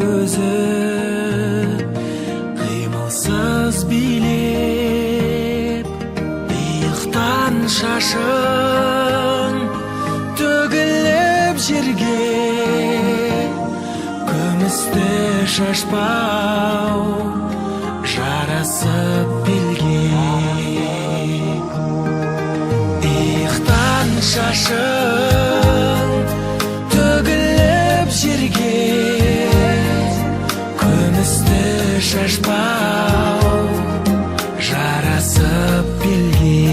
Өзі қимылсыз билеп, иықтан шашың төгіліп жерге, күмісті шашпау жарасып белге. Иықтан шашың төгіліп жерге, күмісті шашпау жарасып белге.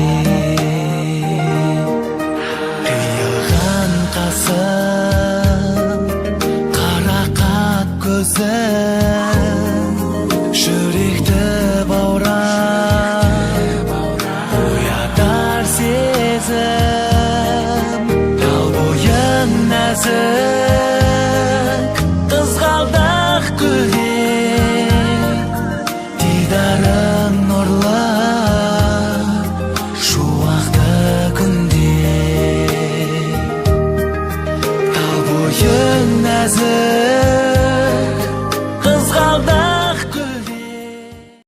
Қиылған қасың, қарақат көзің жүректі баурап оятар сезім. Тал бойың нәзік.